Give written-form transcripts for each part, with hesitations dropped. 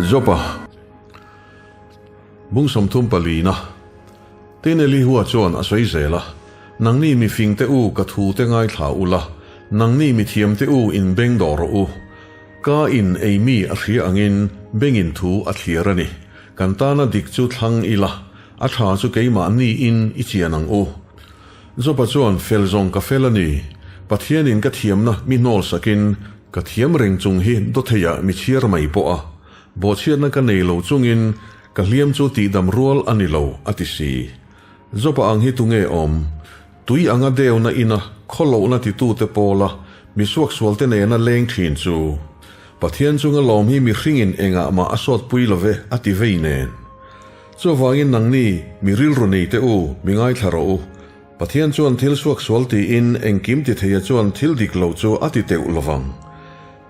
Jopa bung 30 palina. Tin Elihua chuan a sawi zel a, Nangni mi fingte u ka thute ngaithla ula, nangni mi thiamte u in beng dawh rawh u. Ka in ei mi a hria angin bengin thu a thliar a ni. Kan tana dik chu thlang ila, a tha chu keimahni in i chian ang u. Jopa chuan fel zawng ka fel a ni. Pathianin ka thiamna mi hnawl sakin ka thiam reng chung hi dawtheiah mi chhiar mai pawh a. Bawhchhiatna ka nei lo chungin ka hliam chu tihdam rual a ni lo, a ti si. Jopa ang hi tunge awm? Tui anga deuna ina khawlohna titute pawla mi suaksualte nena leng thin chu. Pathian chunga lawm hi mihringin engah mah a sawtpui lo ve, a ti vei nen. Chuvangin nangni, mi rilru nei teh u, mi ngaithla rawh u. Pathian chuan thil suaksual tiin engkim ti theia chuan thil dik lo chu a ti teuh lovang.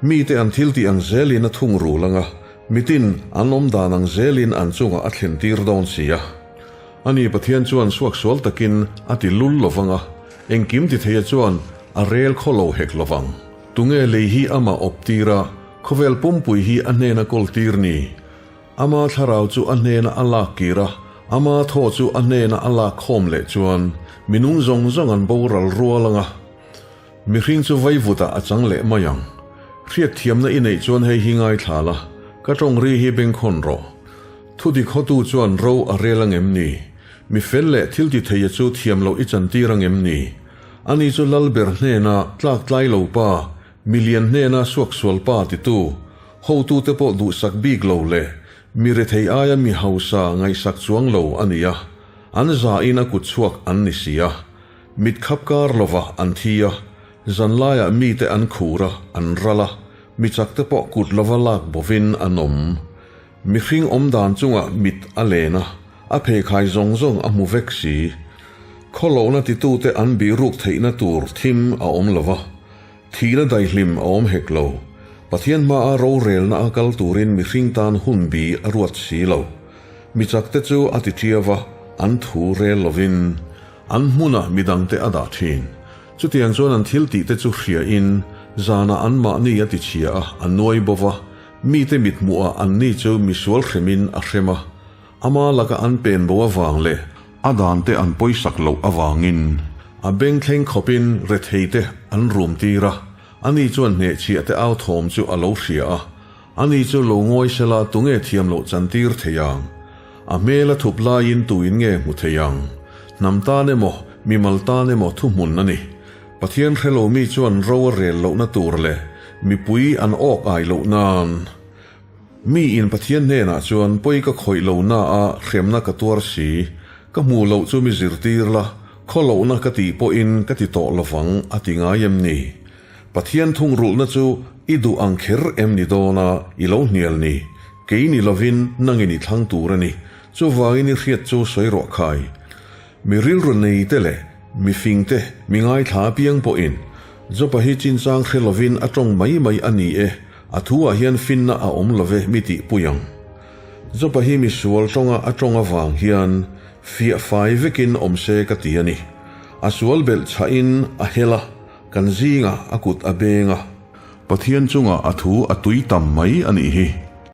Mite an thil tih ang zelin a thung rul anga, mitin an awm dan ang zelin an chungah a thlen tir dawn si a. Ani Pathian chuan suaksual takin a ti lul lovang a, engkim ti theia chuan a rel khaw lo hek lovang. Tunge lei hi amah awp tir a, khawvel pumpui hi a hnena kawl tir ni? Ama thlarau chu a hnena a lak kir a, ama thaw chu a hnena a lak khawm leh chuan minung zawng zawng an boral rual ang a, mihring chu vaivutah a chang leh mai ang. Hriatthiamna i neih chuan hei hi ngaithla la, ka tawng ri hi bengkhawn rawh. Thudik hawtu chuan ro a rel ang em ni? Mi fel leh thil ti theia chu thiam loh i chantir ang em ni? Ani chu Lalber hnena tlak tlai lo pa, Milian hnena suaksual pa titu, hotute pawh duhsak bik lo leh mi rethei aia mi hausa ngaihsak chuang lo a ni a, an zain a kut chhuak an ni si a. Mit khap kar lovah an thi a, zanlaiah mite an khur a, an ral a, mi chakte pawh kut lova lak bovin an awm. Mihring awmdan chungah mit a len a, a pheikhai zawng zawng a hmu vek si. Khawlohna titute an bihruk theihna tur thim a awm lo va, thihna daihlim a awm hek lo. Pathian hmaa rorelna a kal turin mihring tan hun bi a ruat si lo. Mi chakte chu a ti ṭiau va, an thu rel lovin an hmunah midangte a dah ṭhin. Chutiang chuan an thil tihte chu hriain zanah anmahni a tichhia a, a nuai bo va, Mite mithmuhah anni chu misual hremin a hrem a, ama laka an pen bo avang leh a dante an pawisak loh avangin. A bengthleng khawpin retheite an rum tir a, ani chuan hnehchhiahte au thawm chu a lo hria a, ani chu lo ngawi sela tunge thiam loh chantir thei ang? A hmel a thup laiin tuin nge hmu thei ang? Hnam tan emaw, mimal tan emaw thuhmun a ni. Pathian hre lo mi chuan ro a rel lohna tur leh mipui an awk ai loh nan. Mi in Pathian hnenah chuan pawi ka khawih lo na a hremna ka tuar si, ka hmuh loh chu mi zirtir la, khaw lohna ka tih pawhin ka ti tawh lovang a ti ngai em ni? Pathian thungrulhna chu i duh ang kher em ni dawna i lo hnial ni? Kei ni lovin nangin i thlang tur a ni, chuvangin i hriat chu sawi rawh khai. Mi rilru nei te leh mi fing te, mi ngaithla apiang pawhin Jopa hi chinchang hre lovin a tawng mai mai a ni e, a thu ah hian finna a awm love mi tih pui ang. Jopa hi mi sual tawnga a tawng avang hian fiah fai vekin awm se ka ti a ni. A sual belh chhahin a hel a, kan zingah a kut a beng a. Pathian chungah a thu a tui tam mai a nih hi.